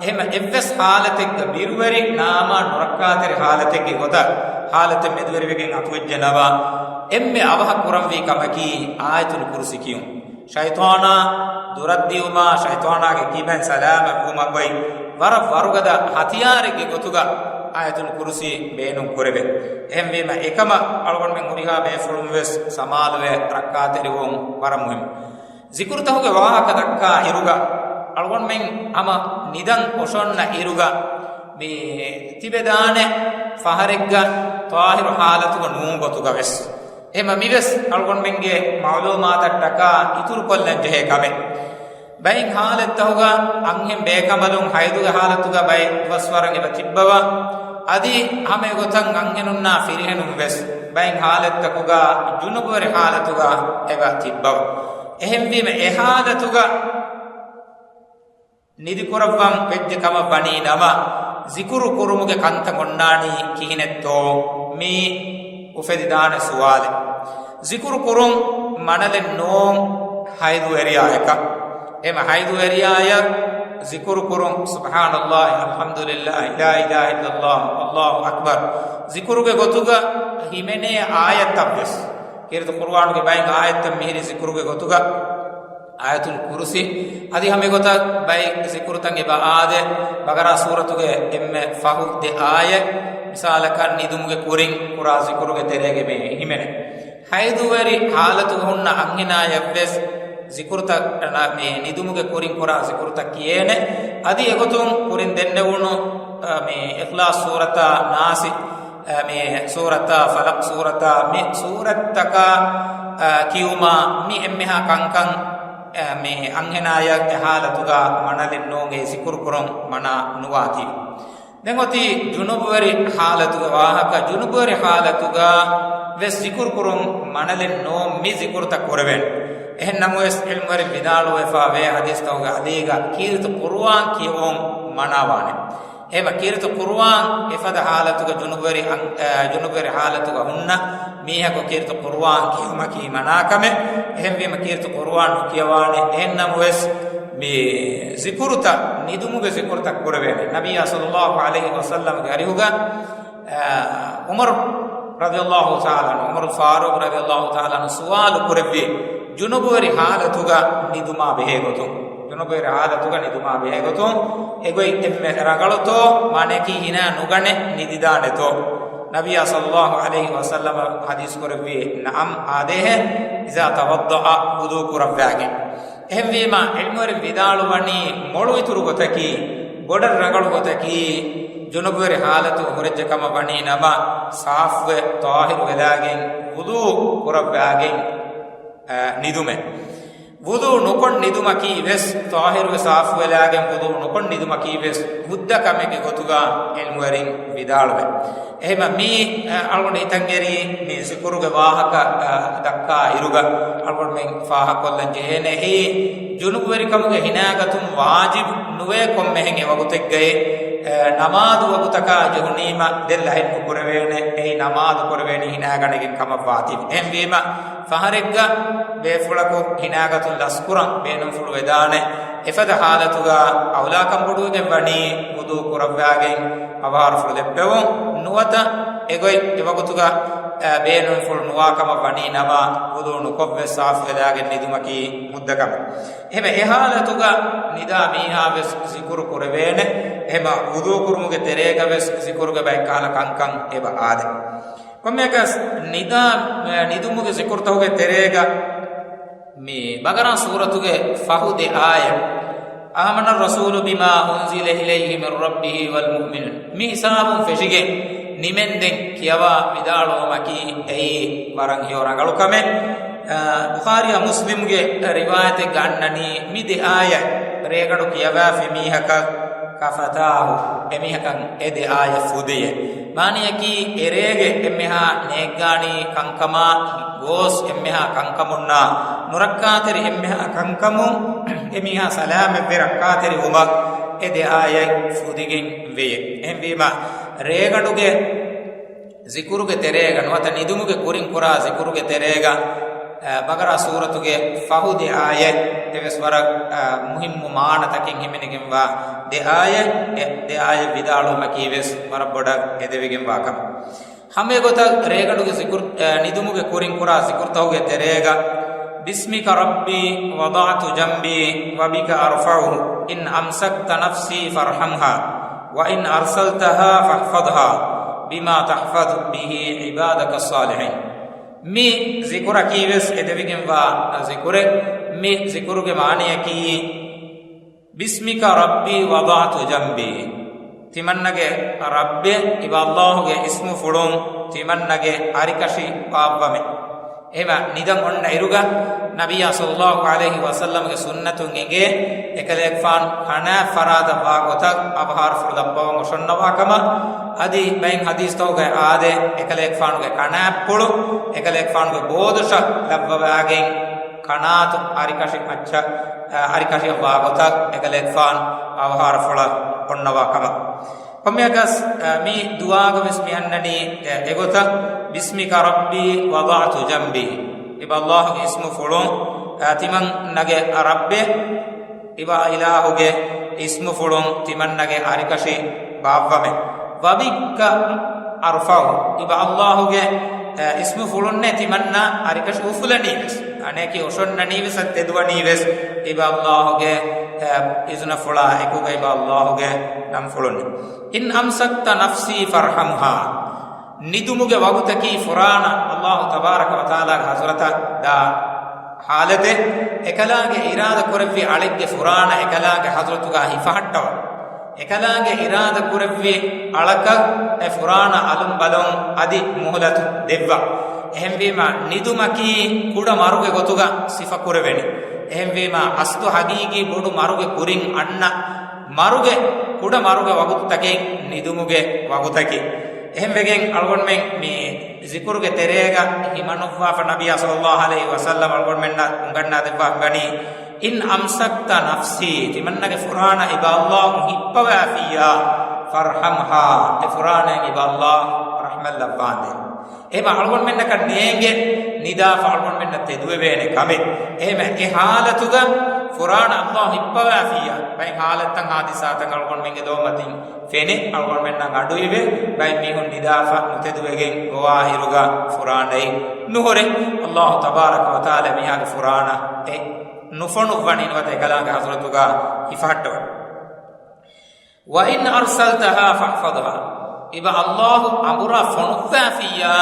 އެހެމަ އެއްވެސް ހާލަތެއްގަ ބިރުވެރި ނާމާ ނުރައްކާތެރި ހާލަތެއްގެ ގޮތަށް ހާލަތެއް މެދުވެރިވެގެން އަތުވެއްޖެ ނަމަ، އެންމެ އަވަހަށް ކުރަންވީ ކަމަކީ އާޔަތުލް ކުރުސި ކިޔުން. ޝައިޠާނާ ދުރަށްދިއުމާ، ޝައިޠާނާގެ ކިބައިން ސަލާމަތްވުމަށް އޮތް ވަރަށް ވަރުގަދަ ހަތިޔާރެއްގެ ގޮތުގަ އާޔަތުލް ކުރުސީ ބޭނުން ކުރެވޭ. އެހެންވީމަ، އެކަމަށް އަޅުގަނޑުމެން ހުރިހާ ބޭފުޅުން ވެސް ސަމާލުވެ ރައްކާތެރިވުން ވަރަށް މުހިއްމު. ޒިކުރުތަކުގެ ވާހަކަ ދައްކާ އިރުގަ، އަޅުގަނޑުމެން ހަމަ ނިދަން އޮށޮންނަ އިރުގަ މި ތިބެދާނެ ފަހަރެއްގަ ޠާހިރު ހާލަތުގަ ނޫން ގޮތުގަ ވެސް. އެހެމަ މިވެސް އަޅުގަނޑުމެންގެ މަޢުލޫމާތަށްޓަކާ އިތުރުކޮށްލަން ޖެހޭ ކަމެއް. ބައެއް ހާލަތްތަކުގަ އަންހެން ބޭކަނބަލުން ޙައިޟުގެ ޙާލަތުގަ ބައެއް ދުވަސްވަރަށް އެބަ ތިއްބަވާ. އަދި ހަމަ އެގޮތަށް އަންހެނުންނާ ފިރިހެނުން ވެސް ބައެއް ހާލަތްތަކުގަ ޖުނުބުވެރި ޙާލަތުގަ އެބަ ތިއްބަވާ. އެހެންވީމަ އެ ޙާލަތުގަ ނިދިކުރައްވަން ވެއްޖެ ކަމަށް ވަނީ ނަމަ، ޒިކުރު ކުރުމުގެ ކަންތައް އޮންނާނީ ކިހިނެއްތޯ؟ މީ އުފެދިދާނެ ސުވާލެއް. ޒިކުރު ކުރުން މަނަލެއް ނޫން ޙައިޟުވެރިޔާޔަކަށް. އެމަ ޙައިޟުވެރިޔާޔަށް ޒިކުރު ކުރުން، ސުބްޙާނައްލާހި، އަލްޙަމްދުލިއްލާހި، ލާ އިލާހަ އިއްލައްލާހު، އައްލާހު އަކްބަރު، ޒިކުރުގެ ގޮތުގަ ހިމެނޭ އާޔަތްތައްވެސް. ކީރިތި ޤުރުއާނުގެ ބައެއް އާޔަތްތައް މިހިރީ ޒިކުރުގެ ގޮތުގަ، އާޔަތުލް ކުރުސީ އަދި ހަމަ އެގޮތަށް ބައެއް ޒިކުރުތައް އެބަ އާދޭ، ބަޤަރާ ސޫރަތުގެ އެންމެ ފަހު ދެ އާޔަތް، މިސާލަކަށް ނިދުމުގެ ކުރިން ކުރާ ޒިކުރުގެ ތެރޭގަ މި ހިމެނޭ. ޙައިޟުވެރި ޙާލަތުގަ ހުންނަ އަންހެނާޔަށްވެސް ޒިކުރުތައް، މި ނިދުމުގެ ކުރިން ކުރާ ޒިކުރުތައް ކިޔޭނެ. އަދި އެގޮތުން ކުރިން ދެންނެވުނު، މި އިޚްލާޞް ސޫރަތާ، ނާސި، މި ސޫރަތާ، ފަލަޤް ސޫރަތާ، މި ސޫރަތްތަކާ، ކިޔުމާ، މި އެންމެހާ ކަންކަން، މި އަންހެނާޔަށް އެ ޙާލަތުގަ މަނަލެއް ނޫން، އެ ޒިކުރު ކުރުން މަނާ ނުވާތީ. ދެން އޮތީ ޖުނުބުވެރި ޙާލަތުގެ ވާހަކަ. ޖުނުބުވެރި ޙާލަތުގަ ވެސް ޒިކުރު ކުރުން މަނަލެއް ނޫން، މި ޒިކުރުތައް ކުރެވޭނެ. އެހެން ނަމަވެސް، ޢިލްމުވެރިން ވިދާޅުވެފަ ވޭ ޙަދީޘްތަކުގެ އަލީގަ ކީރިތި ޤުރުއާން ކިޔެވުން މަނާވާނެ. އެހެމަ ކީރިތި ޤުރުއާން އެފަދަ ޙާލަތުގަ ޖުނުބުވެރި އަން-، އަ، ޖުނުބުވެރި ޙާލަތުގަ ހުންނަ މީހަކު ކީރިތި ޤުރުއާން ކިޔުމަކީ މަނާކަމެއް. އެހެންވީމަ ކީރިތި ޤުރުއާން ނުކިޔަވާނެ. އެހެން ނަމަވެސް، މި ޒިކުރުތައް، ނިދުމުގެ ޒިކުރުތައް ކުރެވޭނެ. ނަބިއްޔާ ޞައްލައްލާހު ޢަލައިހި ވަސައްލަމްގެ އަރިހުގަ، އާ، ޢުމަރު ރަޟިޔައްލާހު ތަޢާލާ ޢަންހު، ޢުމަރު ފާރޫޤު ރަޟިޔައްލާހު ތަޢާލާ ޢަންހު ސުވާލު ކުރެއްވި، ޖުނުބުވެރި ޙާލަތުގަ ނިދުމާ ބެހޭ ގޮތުން. ޖުނުބުވެރި ޙާލަތުގަ ނިދުމާ ބެހޭ ގޮތުން، އެގޮތް އެންމެ ރަނގަޅުތޯ؟ މާނަޔަކީ ހިނާ ނުގަނެ ނިދިދާނެތޯ؟ ނަބިއްޔާ ޞައްލައްލާހު ޢަލައިހި ވަސައްލަމަ ޙަދީޘް ކުރެއްވި، ނަޢަމް، އާދޭހެ، إذا توضأ، ވުޟޫ ކުރައްވާގެން. އެހެންވީމަ، ޢިލްމުވެރިން ވިދާޅުވަނީ، މޮޅު އިތުރު ގޮތަކީ، ބޮޑަށް ރަނގަޅު ގޮތަކީ، ޖުނުބުވެރި ޙާލަތު ހުރެއްޖެ ކަމަށް ވަނީ ނަމަ، ސާފުވެ ޠާހިރު ވެލާގެން ވުޟޫ ކުރައްވާގެން، އަ، ނިދުމެއް. ވުޟޫ ނުކޮށް ނިދުމަކީ ވެސް، ޠާހިރުވެ ސާފުވެލާގެން ވުޟޫ ނުކޮށް ނިދުމަކީ ވެސް ހުއްދަ ކަމެއްގެ ގޮތުގަ ޢިލްމުވެރިން ވިދާޅުވެ. އެހެމަ މީ، އަ، އަޅުގަނޑު ހިތަށް އެރީ މި ޒިކުރުގެ ވާހަކަ، އަ، ދައްކާ އިރުގަ އަޅުގަނޑުމެން ފާހަގަކޮށްލަން ޖެހޭނެ. އެއީ ޖުނުބުވެރިކަމުގެ ހިނާގަތުން ވާޖިބު ނުވޭ ކޮންމެހެން އެވަގުތެއްގައި، އަ، ނަމާދު ވަގުތަކާ ޖެހުނީމަ ދެން ލަހެއް ނުކުރެވޭނެ. އެއީ ނަމާދު ކުރެވޭނީ ހިނާގަނެގެން ކަމަށް ވާތީ. އެހެންވީމަ، ފަހަރެއްގަ ބޭފުޅަކު ހިނާގަތުން ލަސްކުރަން ބޭނުންފުޅު ވެދާނެ. އެފަދަ ޙާލަތުގަ އައުލާކަން ބޮޑުވެގެން ވަނީ ވުޟޫ ކުރައްވާގެން އަވަހާރަފުޅު ދެއްވެވުން. ނުވަތަ އެގޮތް އެވަގުތުގަ، އަ، ބޭނުންފުޅު ނުވާކަމަށް ވަނީ ނަމަ، ވުޟޫ ނުކޮށްވެ ސާފުވެލާގެން ނިދުމަކީ ހުއްދަ ކަމެއް. އެހެމަ އެ ޙާލަތުގަ ނިދާ މީހާވެސް ޒިކުރު ކުރެވޭނެ. އެހެމަ ވުޟޫ ކުރުމުގެ ތެރޭގަވެސް ޒިކުރުގެ ބައެއް ކަހަލަ ކަންކަން އެބަ އާދެ. ކޮންމެއަކަސް ނިދާ، ނިދުމުގެ ޒިކުރުތަކުގެ ތެރޭގަ މި ބަޤަރާ ސޫރަތުގެ ފަހު ދެ އާޔަތް، آمن الرسول بما أنزل إليه من ربه والمؤمنون، މި ހިސާބުން ފެށިގެން ނިމެންދެން ކިޔަވާ ވިދާޅުވުމަކީ އެއީ ވަރަށް ހެޔޮ ރަނގަޅު ކަމެއް. އާ، ބުޚާރީއާ މުސްލިމްގެ ރިވާޔަތެއްގަ އަންނަނީ މި ދެ އާޔަތް ރޭގަނޑު ކިޔަވާފި މީހަކަށް كفتاه، އެމީހަކަށް އެ ދެ އާޔަތް ފުދިޔޭ. މާނަޔަކީ، އެރޭގެ އެންމެހާ ނޭއްގާނީ ކަންކަމާ ގޯސް އެންމެހާ ކަންކަމުންނާ ނުރައްކާތެރި އެންމެހާ ކަންކަމުން އެމީހާ ސަލާމަތްވެ ރައްކާތެރި ވުމަށް އެ ދެ އާޔަތް ފުދިގެން ވެޔޭ. އެހެންވީމަ، ރޭގަނޑުގެ ޒިކުރުގެ ތެރޭގަ ނުވަތަ ނިދުމުގެ ކުރިން ކުރާ ޒިކުރުގެ ތެރޭގަ، އަ، ބަޤަރާ ސޫރަތުގެ ފަހު ދެ އާޔަތް އެވެސް ވަރަށް، އަ، މުހިއްމު މާނަތަކެއް ހިމެނިގެންވާ ދެ އާޔަތް، އެ ދެ އާޔަތް ވިދާޅުވުމަކީ ވެސް ވަރަށް ބޮޑަށް އެދެވިގެންވާ ކަމެއް. ހަމައެގޮތަށް ރޭގަނޑުގެ ޒިކުރު، އަ، ނިދުމުގެ ކުރިން ކުރާ ޒިކުރުތަކުގެ ތެރޭގަ، باسمك ربي وضعت جنبي وبك أرفعه، إن أمسكت نفسي فارحمها، وإن أرسلتها فاحفظها، بما تحفظ به عبادك الصالحين. މި ޒިކުރަކީ ވެސް އެދެވިގެންވާ ޒިކުރެއް. މި ޒިކުރުގެ މާނަޔަކީ، باسمك ربي وضعت جنبي، ތިމަންނަގެ ރައްބެ އިބަ ﷲ ގެ އިސްމުފުޅުން ތިމަންނަގެ އަރިކަށި ބާއްވަމެ. އެހެމަ ނިދަން އޮންނަ އިރުގަ، ނަބިއްޔާ ޞައްލައްލާހު ޢަލައިހި ވަސައްލަމްގެ ސުންނަތުން އެނގޭ، އެކަލޭގެފާނު ކަނާތް ފަރާތަށް ވާ ގޮތަށް އަވަހާރަފުޅު ދައްކަވަން އޮށޮންނަވާ ކަމަށް. އަދި ބައެއް ޙަދީޘްތަކުގައި އާދޭ، އެކަލޭގެފާނުގެ ކަނާތްޕުޅު، އެކަލޭގެފާނުގެ ބޯދޮށަށް ލައްވަވާގެން، ކަނާތު އަރިކަށި މައްޗަށް، އަ، އަރިކަށިއަށް ވާ ގޮތަށް އެކަލޭގެފާނު އަވަހާރަފުޅަށް އޮންނަވާ ކަމަށް. ކޮންމެއަކަސް، އަ، މި ދުޢާގަ ވެސް މި އަންނަނީ، އެ، އެގޮތަށް، باسمك ربي وضعت جنبي، އިބަ ﷲ ގެ އިސްމުފުޅުން، އަ، ތިމަންނަގެ ރައްބެ، އިބަ އިލާހުގެ އިސްމުފުޅުން ތިމަންނަގެ އަރިކަށި ބާއްވަމެ. وبك أرفعه، އިބަ ﷲ ގެ އެ، އިސްމުފުޅުންނޭ ތިމަންނަ އަރިކަށި އުފުލަނީވެސް، އަނެކި އޮށޮންނަނީވެސް އަދި ތެދުވަނީވެސް، އިބަ ﷲ ގެ، އެ، އިޒުނަފުޅާ އެކުގަ އިބަ ﷲ ގެ ނަންފުޅުން. إن أمسكت نفسي فارحمها. ނިދުމުގެ ވަގުތަކީ ފުރާނަ ﷲ ތަބާރަކަ ވަތަޢާލާގެ ޙަޟްރަތަށް ދާ ޙާލަތެއް، އެކަލާނގެ އިރާދަ ކުރެއްވި އަޅެއްގެ ފުރާނަ އެކަލާނގެ ޙަޟްރަތުގަ ހިފަހައްޓަވަން. އެކަލާނގެ އިރާދަ ކުރެއްވި އަޅަކަށް އެ ފުރާނަ އަލުން ބަލުން އަދި މުހުލަތު ދެއްވާ. އެހެންވީމަ، ނިދުމަކީ ކުޑަ މަރުގެ ގޮތުގަ ސިފަ ކުރެވެނީ. އެހެންވީމަ، އަސްލު ޙަޤީޤީ ބޮޑު މަރުގެ ކުރިން އަންނަ މަރުގެ ކުޑަ މަރުގެ ވަގުތުތަކެއް ނިދުމުގެ ވަގުތަކީ. އެހެންވެގެން އަޅުގަނޑުމެން މި ޒިކުރުގެ ތެރޭގަ ހިމަނުއްވާފަ ނަބިއްޔާ ޞައްލައްލާހު ޢަލައިހި ވަސައްލަމް އަޅުގަނޑުމެންނަށް އުނގަންނާ ދެއްވާފަ ވަނީ، إن أمسكت نفسي، ތިމަންނަގެ ފުރާނަ އިބަ ﷲ ހިއްޕަވާފިއްޔާ، فارحمها، އެ ފުރާނައަށް އިބަ ﷲ ރަޙްމަތް ލައްވާނދޭ. އެހެމަ އަޅުގަނޑުމެންނަކަށް ނޭނގެ ނިދާފަ އަޅުގަނޑުމެންނަށް ތެދުވެވޭނެ ކަމެއް. އެހެމަ އެ ޙާލަތުގަ ފުރާނަ ﷲ ހިއްޕަވާފިއްޔާ، ބައެއް ޙާލަތްތައް ޙާދިސާތައް އަޅުގަނޑުމެންގެ ލޯމަތިން ފެނޭ، އަޅުގަނޑުމެންނަށް އަޑުއިވޭ، ބައެއް މީހުން ނިދާފަ ނުތެދުވެގެން ގޮވާއިރުގަ ފުރާނައެއް ނުހުރޭ. ﷲ ތަބާރަކަ ވަތަޢާލާ މީހާގެ ފުރާނަ އެ ނުފޮނުއްވަނީ ނުވަތަ އެކަލާނގެ ޙަޟްރަތުގަ ހިފަހައްޓަވަން. وإن أرسلتها فاحفظها. އިބަ ﷲ އަނބުރާ ފޮނުއްވާފިއްޔާ،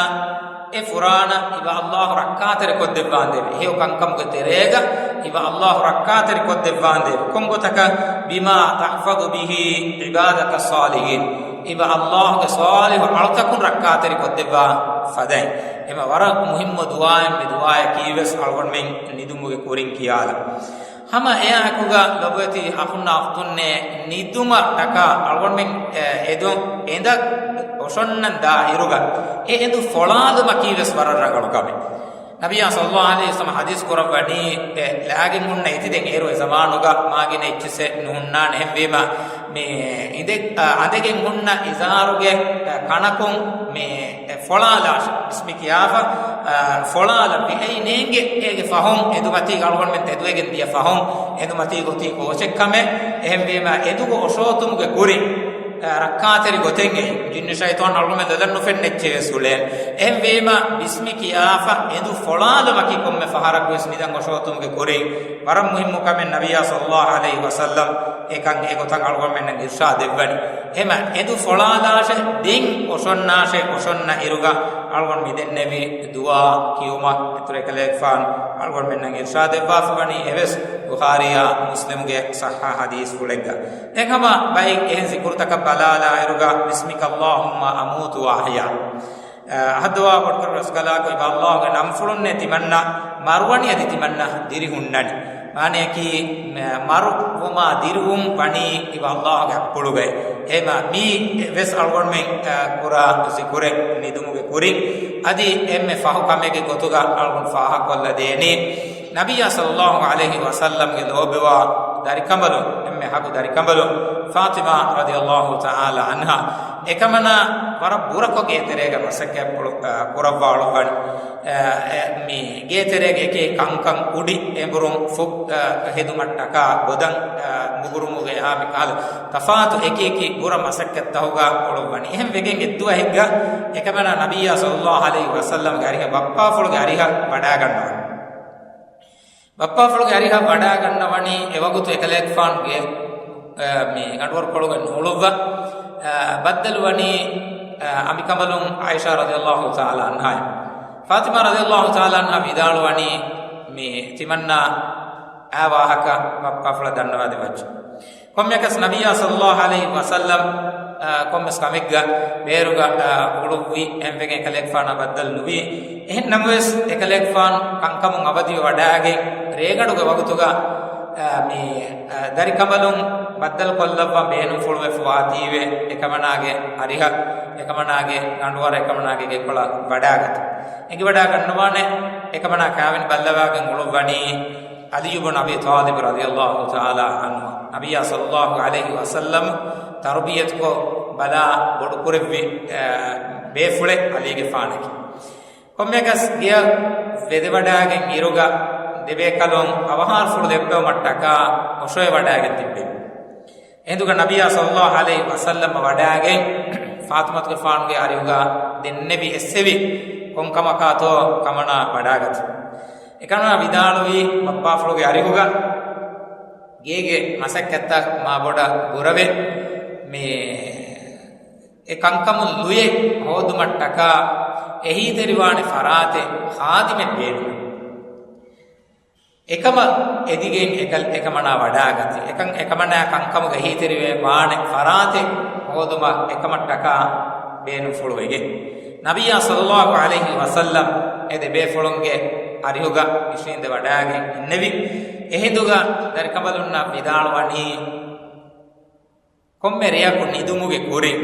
އެ ފުރާނަ އިބަ ﷲ ރައްކާތެރިކޮށްދެއްވާނދޭވެ. ހެޔޮ ކަންކަމުގެ ތެރޭގަ އިބަ ﷲ ރައްކާތެރިކޮށްދެއްވާނދޭވެ. ކޮންގޮތަކަށް؟ بما تحفظ به عبادك الصالحين. އިބަ ﷲ ގެ ޞާލިޙު އަޅުތަކުން ރައްކާތެރިކޮށްދެއްވާ ފަދައިން. އެމަ ވަރަށް މުހިއްމު ދުޢާއެއް މި ދުޢާޔަކީވެސް އަޅުގަނޑުމެން ނިދުމުގެ ކުރިން ކިޔާލަން. ހަމަ އެއާއެކުގަ ލޮބުވެތި އަޚުންނާ އުޚްތުންނޭ، ނިދުމަށްޓަކާ އަޅުގަނޑުމެން، އެ، އެދު-، އެނދަށް އޮށޮންނަން ދާ އިރުގަ އެ އެނދު ފޮޅާލުމަކީވެސް ވަރަށް ރަނގަޅު ކަމެއް. ނަބިއްޔާ ޞައްލައްލާހު ޢަލައިހި ވަސައްލަމަ ޙަދީޘް ކުރައްވަނީ، އެ، ލާގެން ހުންނަ އެތިދެން އޭރު އެ ޒަމާނުގަ މާގިނަ އެއްޗިއްސެއް ނުހުންނާނެ. އެހެންވީމަ، މި އިނދެ-، އަ، އަނދެގެން ހުންނަ އިޒާރުގެ، އަ، ކަނަކުން މި އެ ފޮޅާލާށެ، ބިސްމި ކިޔާފަ، އާ، ފޮޅާލައްވި. އެއީ ނޭނގެ އޭގެ ފަހުން އެދުމަތީގަ އަޅުގަނޑުމެން ތެދުވެގެން ދިޔަ ފަހުން އެދުމަތީ ގޮތީ ކޯޗެއް ކަމެއް. އެހެންވީމަ އެދުގަ އޮށޯތުމުގެ ކުރިން، އާ، ރައްކާތެރި ގޮތެއް އެއީ. ޖިންނި ޝައިޠާން އަޅުގަނޑުމެން ލޮލަށް ނުފެންނަ އެއްޗެއް ވެސް އުޅޭނެ. އެހެންވީމަ ބިސްމި ކިޔާފަ އެދު ފޮޅާލުމަކީ ކޮންމެ ފަހަރަކު ވެސް ނިދަން އޮށޯތުމުގެ ކުރިން ވަރަށް މުހިއްމު ކަމެއް. ނަބިއްޔާ ޞައްލައްލާހު ޢަލައިހި ވަސައްލަމް އެކަން އެގޮތަށް އަޅުގަނޑުމެންނަށް އިރްޝާދު ދެއްވަނީ. އެމަ އެދު ފޮޅާލާށެ، ދެން އޮށޮންނާށެ، އޮށޮންނަ އިރުގަ އަޅުގަނޑު މިދެންނެވި ދުޢާ ކިޔުމަށް އިތުރު އެކަލޭގެފާނު އަޅުގަނޑުމެންނަށް އިރްޝާދު ދެއްވާފަ ވަނީ. އެވެސް ބުޚާރީއާ މުސްލިމުގެ ޞައްޙަ ޙަދީޘްފުޅެއްގަ. ދެން ހަމަ ބައެއް އެހެން ޒިކުރުތަކަށް ބަލާލާ އިރުގަ، بسمك اللهم أموت وأحيا. އަ، އަހައްދަވާ ބޮޑުކުރު ރަސްކަލާކޮ އިބަ ﷲ ގެ ނަންފުޅުންނޭ ތިމަންނަ މަރުވަނީ އަދި ތިމަންނަ ދިރިހުންނަނީ. މާނަޔަކީ، މަ-، މަރުވުމާ ދިރިވުން ވަނީ އިބަ ﷲ ގެ ހައްޕުޅުގައި. އެހެމަ މީ ވެސް އަޅުގަނޑުމެން، އަ، ކުރާ ޒިކުރެއް ނިދުމުގެ ކުރިން. އަދި އެންމެ ފަހު ކަމެއްގެ ގޮތުގަ އަޅުގަނޑު ފާހަގަކޮށްލަ ދޭނީ، ނަބިއްޔާ ޞައްލައްލާހު ޢަލައިހި ވަސައްލަމްގެ ލޯބިވާ ދަރިކަނބަލުން، އެންމެ ހަގު ދަރިކަނބަލުން، ފާޠިމާ ރަޟިޔައްލާހު ތަޢާލާ ޢަންހާ، އެކަމަނާ ވަރަށް ބުރަކޮށް ގޭތެރޭގަ މަސައްކަތްޕުޅު، އަ، ކުރައްވާ އުޅުއްވަނީ. އަ، އެ، މި ގޭތެރޭގެ އެކި ކަންކަން ކުޑި އެނބުރުން ފު-، އަ، ހެދުމަށްޓަކާ ގޮދަން، އަ، މުގުރުމުގެ އާ މި ކަހަލަ ތަފާތު އެކިއެކި ބުރަ މަސައްކަތްތަހުގަ އުޅުއްވަނީ. އެހެން ވެގެން އެއްދުވަހެއްގަ އެކަމަނާ ނަބިއްޔާ ޞައްލައްލާހު ޢަލައިހި ވަސައްލަމްގެ އަރިހަށް ބައްޕާފުޅުގެ އަރިހަށް ވަޑާގަންނަވަނީ. ބައްޕާފުޅުގެ އަރިހަށް ވަޑާގަންނަވަނީ އެވަގުތު އެކަލޭގެފާނުގެ، އަ، މި ގަނޑުވަރުކޮޅުގަ ނޫޅުއްވާ، އަ، ބައްދަލުވަނީ، އަ، އަނބިކަނބަލުން ޢާއިޝާ ރަޟިޔައްލާހު ތަޢާލާ ޢަންހާ. ފާޠިމާ ރަޟިޔައްލާހު ތަޢާލާ ޢަންހާ ވިދާޅުވަނީ މި ތިމަންނަ އާ ވާހަކަ ބައްޕާފުޅަށް ދަންނަވާދެއްވައްޗޭ. ކޮންމެއަކަސް ނަބިއްޔާ ޞައްލައްލާހު ޢަލައިހި ވަސައްލަމް، އާ، ކޮންމެސް ކަމެއްގަ ބޭރުގަ، އާ، އުޅުއްވި، އެހެންވެގެން އެކަލޭގެފާނާ ބައްދަލު ނުވި. އެހެން ނަމަވެސް، އެކަލޭގެފާނު ކަންކަމުން އަވަދިވެ ވަޑާގެން ރޭގަނޑުގެ ވަގުތުގަ، އާ، މި، އާ، ދަރިކަނބަލުން ބައްދަލު ކޮށްލައްވަން ބޭނުންފުޅުވެފަ ވާތީވެ، އެކަމަނާގެ އަރިހަށް، އެކަމަނާގެ ގަނޑުވަރަށް، އެކަމަނާގެ ގެކޮޅަށް ވަޑާގަތު. އެނގިވަޑާގަންނަވާނެ، އެކަމަނާ ކާވެނި ބައްލަވާގެން އުޅުއްވަނީ، ޢަލީ ބުން އަބީ ޠާލިބް ރަޟިޔައްލާހު ތަޢާލާ ޢަންހު، ނަބިއްޔާ ޞައްލައްލާހު ޢަލައިހި ވަސައްލަމް ތަރުބިޔަތުކޮށް ބަލާ ބޮޑުކުރެއްވި، އަ، ބޭފުޅެއް ޢަލީގެފާނަކީ. ކޮންމެއަކަސް ގެޔަށް ވެދެވަޑާގެން އިރުގަ ދެބޭކަލުން އަވަހާރަފުޅު ލެއްބެވުމަށްޓަކާ އޮށޯވެވަޑާގެން ތިއްބެވި. އެހިނދުގަ ނަބިއްޔާ ޞައްލައްލާހު ޢަލައިހި ވަސައްލަމް ވަޑާގެން ފާޠިމަތުގެފާނުގެ އަރިހުގަ ދެންނެވި އެއްސެވި. ކޮންކަމަކާތޯ ކަމަނާ ވަޑާގަތީ. އެކަމަނާ ވިދާޅުވީ، ބައްޕާފުޅުގެ އަރިހުގަ ގޭގެ މަސައްކަތްތައް މާބޮޑަށް ބުރަވެ، މި އެ ކަންކަމުން ލުޔެއް ހޯދުމަށްޓަކާ އެހީތެރިވާނެ ފަރާތެއް ޚާދިމެއް ބޭނުން. އެކަމަށް އެދިގެން އެކަ-، އެކަމަނާ ވަޑާގަތީ. އެކަން އެކަމަނާ ކަންކަމުގެ އެހީތެރިވެ ވާނެ ފަރާތެއް ހޯދުމަށް އެކަމަށްޓަކާ ބޭނުންފުޅުވެގެން. ނަބިއްޔާ ޞައްލައްލާހު ޢަލައިހި ވަސައްލަމް އެ ދެބޭފުޅުންގެ އަރިހުގަ އިށީނދެ ވަޑާގެން އިންނެވި. އެހިނދުގަ ދަރިކަނބަލުންނަށް ވިދާޅުވަނީ، ކޮންމެ ރެޔަކު ނިދުމުގެ ކުރިން،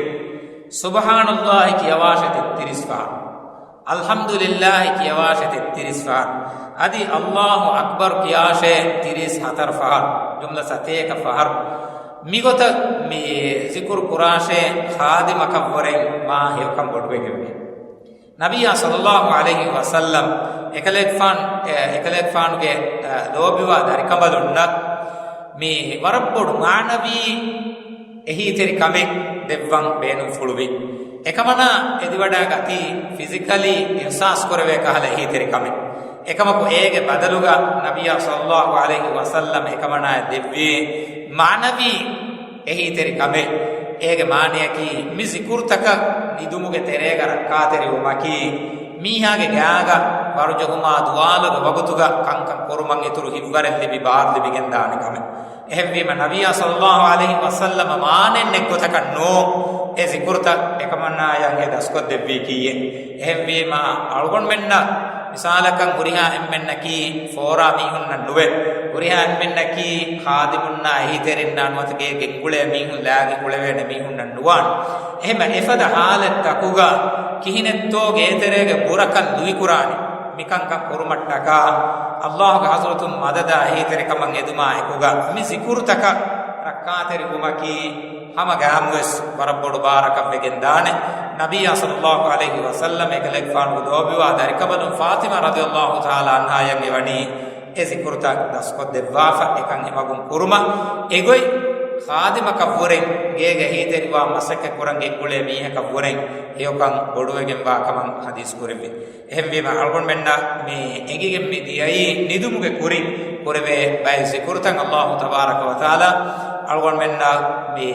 ސުބްޙާނައްލާހި ކިޔަވާށޭ ތެއްތިރީސް ފަހަރު، އަލްޙަމްދުލިއްލާހި ކިޔަވާށޭ ތެއްތިރީސް ފަހަރު، އަދި އައްލާހު އަކްބަރު ކިޔާށޭ ތިރީސް ހަތަރު ފަހަރު، ޖުމްލަ ސަތޭކަ ފަހަރު. މިގޮތަށް މި ޒިކުރު ކުރާށޭ ޚާދިމަކަށްވުރެން މާ ހެޔޮކަން ބޮޑުވެގެންވޭ. ނަބިއްޔާ ޞައްލައްލާހު ޢަލައިހި ވަސައްލަމް އެކަލޭގެފާން-، އެ-، އެކަލޭގެފާނުގެ، އަ، ލޯބިވާ ދަރިކަނބަލުންނަށް މި ވަރަށް ބޮޑު މާނަވީ އެހީތެރިކަމެއް ދެއްވަން ބޭނުންފުޅުވި. އެކަމަނާ އެދިވަޑާގަތީ ފިޒިކަލީ އިޙްސާސް ކުރެވޭ ކަހަލަ އެހީތެރިކަމެއް. އެކަމަކު އޭގެ ބަދަލުގަ ނަބިއްޔާ ޞައްލައްލާހު ޢަލައިހި ވަސައްލަމް އެކަމަނާއަށް ދެއްވީ މާނަވީ އެހީތެރިކަމެއް. އޭގެ މާނަޔަކީ، މި ޒިކުރުތަކަށް ނިދުމުގެ ތެރޭގަ ރައްކާތެރިވުމަކީ، މީހާގެ ގާގަ ވަރުޖަހުމާ ދުވާލުގެ ވަގުތުގަ ކަންކަން ކުރުމަށް އިތުރު ހިތްވަރެއް ލިބި ބާރު ލިބިގެންދާނެ ކަމެއް. އެހެންވީމަ، ނަބިއްޔާ ޞައްލައްލާހު ޢަލައިހި ވަސައްލަމަ މާނައެއް ނެތް ގޮތަކަށް ނޫން އެ ޒިކުރުތައް އެކަމަނާޔަށް އެ ދަސްކޮށްދެއްވީކީއެއް. އެހެންވީމަ، އަޅުގަނޑުމެންނަށް މިސާލަކަށް ހުރިހާ އެންމެންނަކީ ފޯރާ މީހުންނަށް ނުވެ، ހުރިހާ އެންމެންނަކީ ޚާދިމުންނާ އެހީތެރިންނާ ނުވަތަ ގޭގެ ގެންގުޅޭ މީހުން ލާގެން އުޅެވޭނެ މީހުންނަށް ނުވާނެ. އެހެންވެ، އެފަދަ ޙާލަތްތަކުގަ ކިހިނެއްތޯ ގޭތެރޭގެ ބުރަކަށް ލުއިކުރާނެ. މިކަންކަން ކުރުމަށްޓަކާ، އައްލާހުގެ ޙަޟްރަތުން މަދަދާ އެހީތެރިކަމަށް އެދުމާ އެކުގަ މި ޒިކުރުތަކަށް ރައްކާތެރިވުމަކީ، ހަމަ ގާމުވެސް ވަރަށް ބޮޑު ބާރަކަށް ވެގެން ދާނެ. ނަބިއްޔާ ޞައްލައްލާހު ޢަލައިހި ވަސައްލަމް އެކަލޭގެފާނުގެ ލޯބިވާ ދަރިކަނބަލުން ފާޠިމާ ރަޟިޔައްލާހު ތަޢާލާ ޢަންހާއަށް އެވަނީ އެ ޒިކުރުތައް ދަސްކޮށްދެއްވާފަ، އެކަން އެމަގުން ކުރުމަށް އެގޮތް ޚާދިމަކަށްވުރެން، ގޭގަ އެހީތެރިވާ މަސައްކަތް ކުރަން ގެންގުޅޭ މީހަކަށްވުރެން ހެޔޮކަން ބޮޑުވެގެންވާ ކަމަށް ޙަދީޘް ކުރެއްވި. އެހެންވީމަ، އަޅުގަނޑުމެންނަށް މި އެނގިގެން މި ދިޔައީ ނިދުމުގެ ކުރިން ކުރެވޭ ބައެއް ޒިކުރުތައް. އައްލާހު ތަބާރަކަ ވަތަޢާލާ އަޅުގަނޑުމެންނަށް މި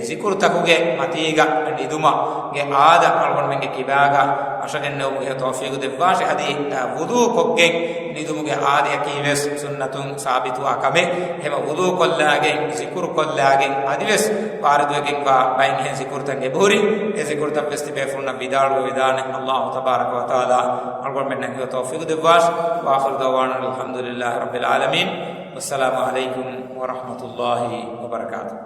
ޒިކުރުތަކުގެ މަތީގަ ނިދުމުގެ އާދަ އަޅުގަނޑުމެންގެ ކިބާގަ ވަށަގެންނެވުމުގެ ތައުފީޤު ދެއްވާށި. އަދި، އަ، ވުޟޫ ކޮށްގެން ނިދުމުގެ އާދަޔަކީ ވެސް ސުންނަތުން ސާބިތުވާ ކަމެއް. އެހެންވެ، ވުޟޫ ކޮށްލާގެން، ޒިކުރު ކޮށްލާގެން، އަދިވެސް ވާރިދުވެގެންވާ ބައެއް އެހެން ޒިކުރުތައް އެބަހުރި. އެ ޒިކުރުތައް ވެސް ތިބޭފުޅުންނަށް ވިދާޅުވެވިދާނެ. އައްލާހު ތަބާރަކަ ވަތަޢާލާ އަޅުގަނޑުމެންނަށް ހެޔޮ ތައުފީޤު ދެއްވާށި. وآخر دعوانا أن الحمد لله رب العالمين. والسلام عليكم ورحمة الله وبركاته.